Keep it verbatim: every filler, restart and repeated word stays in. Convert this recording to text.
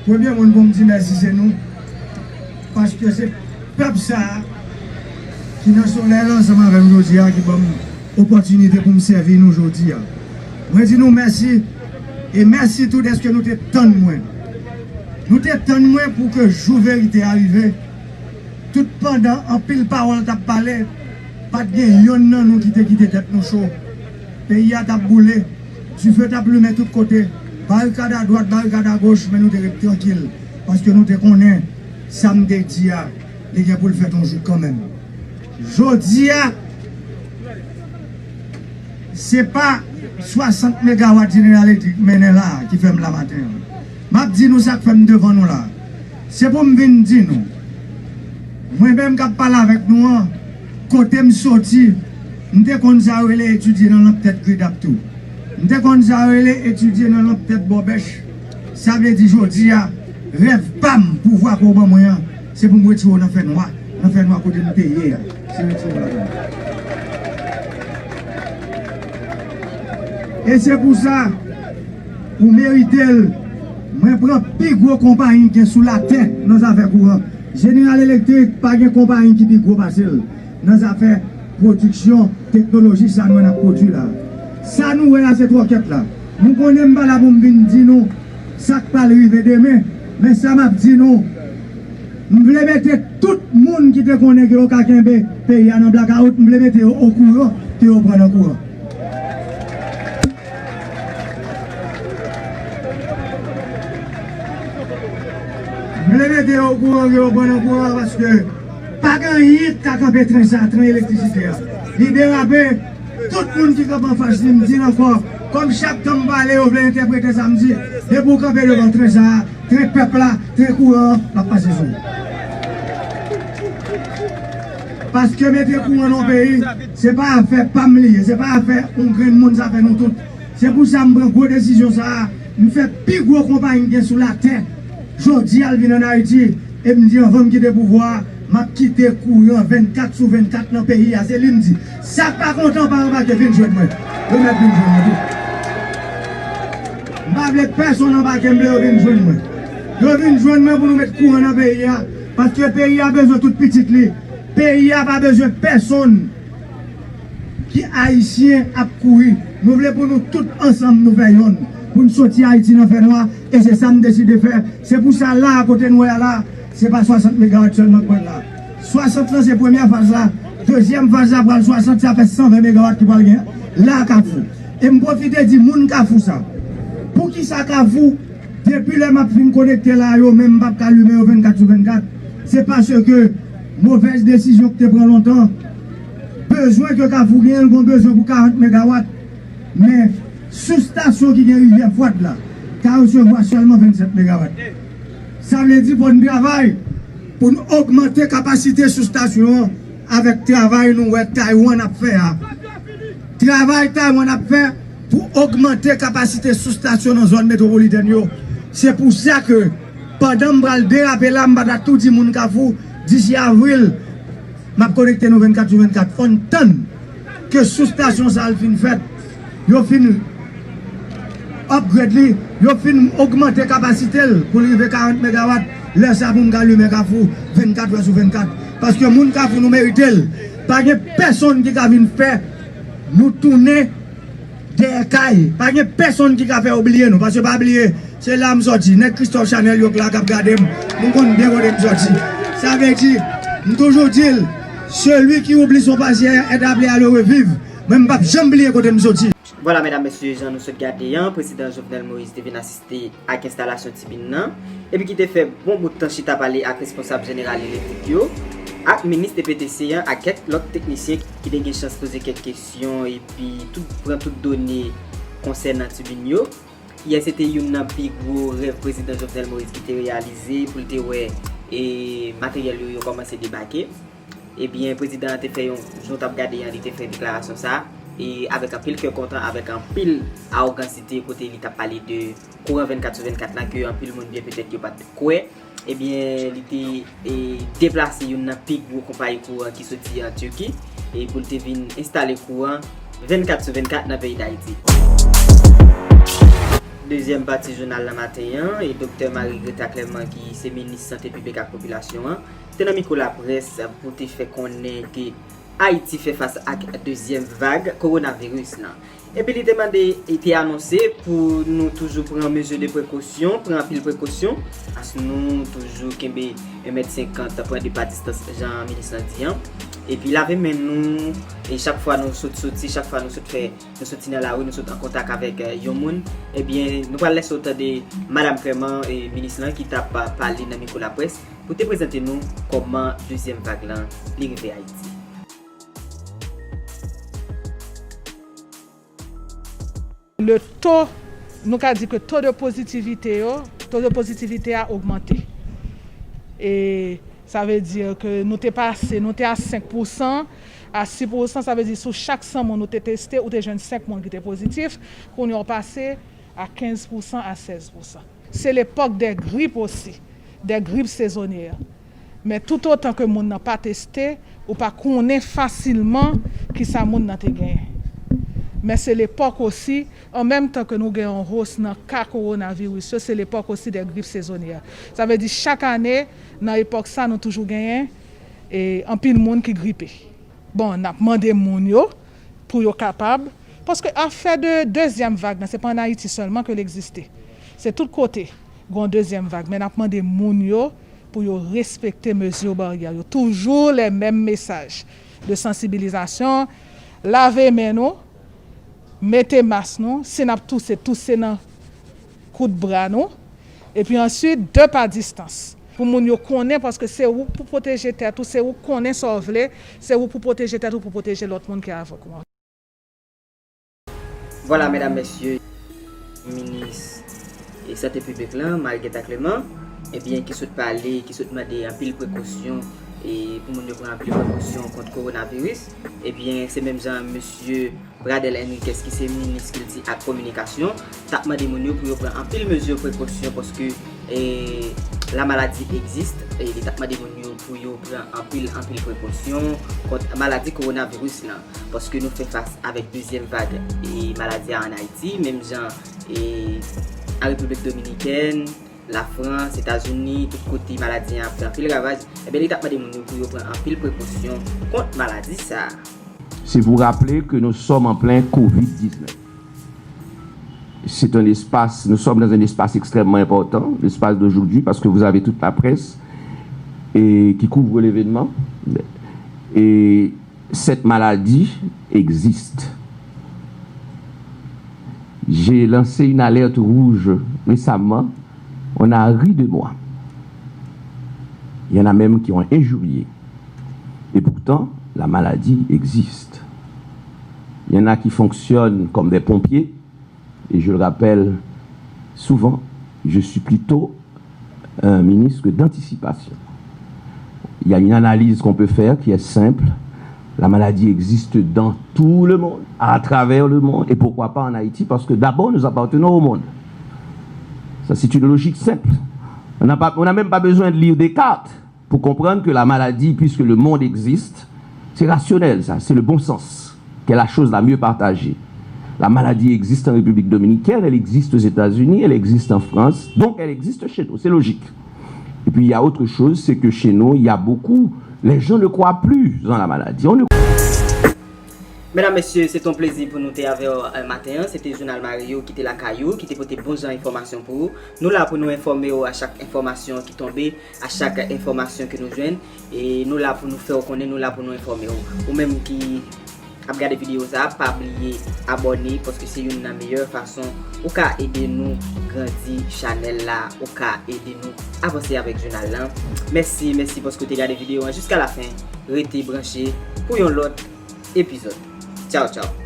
Premye moun pou m di mèsi se nou, paske se pèp sa a ki nan solèy la ansanm avè m jodi a ki ban m opòtinite pou m sèvi nou jodi a. Mwen di nou mèsi, e mèsi tou dèske nou te tann mwen. Nou te tann mwen pou ke jou verite a rive. Tout pandan anpil pawòl t ap pale, pa t gen yonn nan nou ki te kite tèt nou cho. Peyi a t ap boule, dife t ap limen tout kote, barikad adwat, barikad agoch, men nou te ret trankil, paske nou te konnen sa m te di a, li gen pou l fèt yon jou kanmenm. Jodi a, se pa swasant megawat General Electric mennen la a ki fè m la maten an. M ap di nou sa k fè m devan nou la a. Se pou m vin di nou. Mwen menm k ap pale avèk nou an, kote m soti, m te konn sa yo rele etidye nan lanp tèt gridap tou. M te konn sa yo rele etidye nan lanp tèt bòbèch. Sa vle di jodi a, rèv pa m, pouvwa ke w ban mwen an, se pou m retire w nan fènwa, nan fènwa kote m te ye a. Se retire w ladan l. E se pou sa, ou merite l. Mwen pran pi gwo konpayi ki gen sou latè nan zafè kouran. General Electric pa gen konpayi ki pi gwo pase l nan zafè pwodiksyon teknoloji sa nou wè n ap pwodui la. Sa nou wè a se twòkèt la. Nou konnen m pa la pou m vin di nou sa k pral rive demen, men sa m ap di nou, m vle mete tout moun ki te konnen ke yo ka kenbe peyi a nan blakawout, m vle mete yo okouran ke yo pran nan kouran. M vle mete yo okouran ke yo pran nan kouran paske pa gen anyen ki ka kanpe tren sa, tren elektrisite a. Li derape, tout moun ki kanpe anfas li, m di l ankò, kòm chak tan m pale, yo vle entèprete sa m di, depi w kanpe devan tren sa a, tren pèp la, tren kouran an, l ap pase sou ou. Paske mete kouran nan yon peyi, se pa afè pa m li ye, se pa afè yon grenn moun, se afè nou tout. Se pou sa m pran gwo desizyon sa a, m fè pi gwo konpayi ki gen sou latè jodi a l vin ann Ayiti, e m di anvan m kite pouvwa a, m ap kite kouran vennkat sou vennkat nan peyi a, se li m di. Sa k pa kontan pa anbake, vin jwenn mwen. Yo mèt vin jwenn mwen tou. M pa vle pèsonn anbake, m vle yo vin jwenn mwen. Yo vin jwenn mwen pou nou met kouran nan peyi a, paske peyi a bezwen tout pitit li. Peyi a pa bezwen pèsonn ki Ayisyen ap kouri. Nou vle pou nou tout ansanm nou fè yonn, pou n soti Ayiti nan fènwa, e se sa m deside fè. Se pou sa la a kote n wè a la, se pa swasant megawat sèlman k pral la. Swasant lan se premyè faz la, dezyèm faz la pral swasant, sa fè san ven megawat ki pral gen la a Kafou. E m pwofite di moun Kafou sa. Poukisa Kafou? Depi lè m ap fin konekte la, yo menm m p ap ka limen yo vennkat sou vennkat. Se paske movèz desizyon ki te pran lontan. Bezwen ke Kafou genyen, l gen yon bezwen pou karant megawat. Men, soustasyon ki gen Rivyè Fwad la, ka resevwa sèlman vennsèt megawat. Sa vle di fò n travay pou n ogmante kapasite soustasyon an avèk travay nou wè Taiwan ap fè a. Travay Taiwan ap fè pou ogmante kapasite soustasyon nan zòn metwopolitèn yo. Se pou sa ke pandan m pral derape la, m pa ta tou di moun Kafou, disi avril, m ap konekte nou vennkat sou vennkat. Fò n tann ke soustasyon sa a l fin fèt. Yo fin upgrade li, yo fin ogmante kapasite l pou l rive karant megawat. Lè sa pou m ka limen Kafou vennkat è sou vennkat. Paske moun Kafou nou merite l. Pa gen pèsonn ki ka vin fè nou tounen dèyè kay. Pa gen pèsonn ki ka fè yo bliye nou. Paske pa bliye, se la m sòti. Nèg Christophe Chanel yo k la k ap gade m. Nou konn byen kote m sòti. Sa vle di, m toujou di l, celui qui oublie son passé est appelé à le revivre. Mwen, m p ap janm bliye kote m soti. Vwala, medam, mesye, jan nou sot gade an, Prezidan Jovenel Moïse te vin asiste ak enstalasyon tibin nan, epi ki te fè bon bout tan chita pale ak responsab General Electric yo, ak minis T P T C an, ak kèk lòt teknisyen ki te gen chans poze kèk kesyon, epi tout, pran tout done konsènan tibin yo. Yè se te youn nan pi gwo rèv Prezidan Jovenel Moïse ki te reyalize pou l te wè e materyèl yo, yo kòmanse debake. Ebyen, prezidan an te fè yon, jan w t ap gade an, li te fè deklarasyon sa a, e avèk anpil kè kontan, avèk anpil awogansite, kote li t ap pale de kouran vennkat sou vennkat la, ke anpil moun byen petèt yo pa t kwè. Ebyen, li te, e, deplase youn nan pi gwo konpayi kouran ki soti an Tiki, e pou l te vin enstale kouran vennkat sou vennkat nan peyi Dayiti. Dezyèm pati jounal nan maten an, e Doktè Marie Greta Clermont, ki se minis sante piblik ak popilasyon an, te nan mikwo laprès pou te fè konnen ke Ayiti fè fas ak dezyèm vag kowonaviris lan. Epi li te mande, e te anonse pou nou toujou pran mezi de prekosyon, pran anpil prekosyon, as nou toujou kenbe en mèt senkant, pran de pa distans, jan minis lan di an. Epi lave men nou, e chak fwa nou sot soti, chak fwa nou sot fè, nou soti nan lari, nou sot an kontak avèk, eh, yon moun, ebyen, nou pral lèse w tande Madam Clermont, e minis lan, ki t ap, ah, pale nan mikwo laprès pou te prezante nou kòman dezyèm vag lan li rive Ayiti. Le taux, nou ka di ke taux de pozitivite yo, taux de pozitivite a ogmante. E sa vle di ke nou te pase, nou te a senk pousan, a sis pousan, sa vle di sou chak san moun ou te teste, ou te jwenn senk moun ki te pozitif, kounye a w pase a kenz pousan, a sèz pousan. Se lepòk dè grip osi, dè grip sezonyè. Men toutotan ke moun nan pa teste, ou pa konnen fasilman kisa moun nan te genyen. Men se lepòk osi, an menm tan ke nou gen yon hausse nan ka kowonaviris yo, se lepòk osi dè grip sezonyè. Sa vle di chak ane, nan epòk sa, nou toujou genyen, e, anpil moun ki gripe. Bon, n ap mande moun yo pou yo kapab, paske afè de dezyèm vag nan, se pa an Ayiti sèlman ke l egziste. Se tout kote gen yon dezyèm vag, men n ap mande moun yo pou yo respekte mezi baryè yo. Toujou lè menm mesaj de sansibilizasyon, lave men nou, mete mas nou, si n ap touse, touse nan kout bra nou, epi answit, de pa distans. Pou moun yo konnen, paske se ou k pou pwoteje tèt ou, se ou k konnen sa w vle, se ou pou pwoteje tèt ou, pou pwoteje lòt moun ki avèk ou. Vwala, medam, mesye, minis e sante piblik lan, Marie Greta Clermont, ebyen, ki sot pale, ki sot mande anpil prekosyon, e pou moun yo pran anpil prekosyon kont kowonaviris, ebyen, se menm jan mesye Bradel Henriquez, ki se minis kilti ak kominikasyon, t ap mande moun yo pou yo pran anpil mezi prekosyon, paske, e, la maladie existe, e li t ap mande moun yo pou yo pran anpil, anpil prekosyon kont maladi kowonaviris lan, paske nou fè fas avèk dezyèm vag, e, maladi a ann Ayiti, menm jan, e, an Repiblik Dominikèn, Lafrans, Etazini, tout kote maladi an ap fè anpil ravaj, ebyen, li t ap mande moun yo pou yo pran anpil prekosyon kont maladi sa a. C'est vous rappeler que nous sommes en plein covid dix-neuf. C'est un espace, nous sommes dans un espace extrêmement important, l'espace d'aujourd'hui, parce que vous avez toute la presse et qui couvre l'événement. Et cette maladie existe. J'ai lancé une alerte rouge récemment. On a ri de moi. Il y en a même qui ont injurié. Et pourtant, la maladie existe. Il y en a qui fonctionnent comme des pompiers. Et je le rappelle souvent, je suis plutôt un ministre d'anticipation. Il y a une analyse qu'on peut faire qui est simple. La maladie existe dans tout le monde, à travers le monde, et pourquoi pas en Haïti, parce que d'abord nous appartenons au monde. Ça, c'est une logique simple. On n'a pas, on n'a même pas besoin de lire Descartes pour comprendre que la maladie, puisque le monde existe, c'est rationnel, ça, c'est le bon sens, qui est la chose la mieux partagée. La maladie existe en République dominicaine, elle existe aux États-Unis, elle existe en France, donc elle existe chez nous, c'est logique. Et puis il y a autre chose, c'est que chez nous, il y a beaucoup, les gens ne croient plus en la maladie. On ne Medam, mesye, se te yon plezi pou nou te avè w, eh, maten an. Se te Jounal Mario ki te lakay ou, ki te pote bon jan enfòmasyon pou ou. Nou la pou nou enfòme w a chak enfòmasyon ki tonbe, a chak enfòmasyon ke nou jwenn. E nou la pou nou fè w konnen, nou la pou nou enfòme w. Ou menm ki ap gade videyo sa a, pa bliye abòne, paske se youn nan meyè fason ou ka ede nou grandi chanèl la, ou ka ede nou avanse avèk jounal lan. Mèsi, mèsi paske w te gade videyo an jiska lafen. Rete branche pou yon lòt epizòd. Tchaw, tchaw.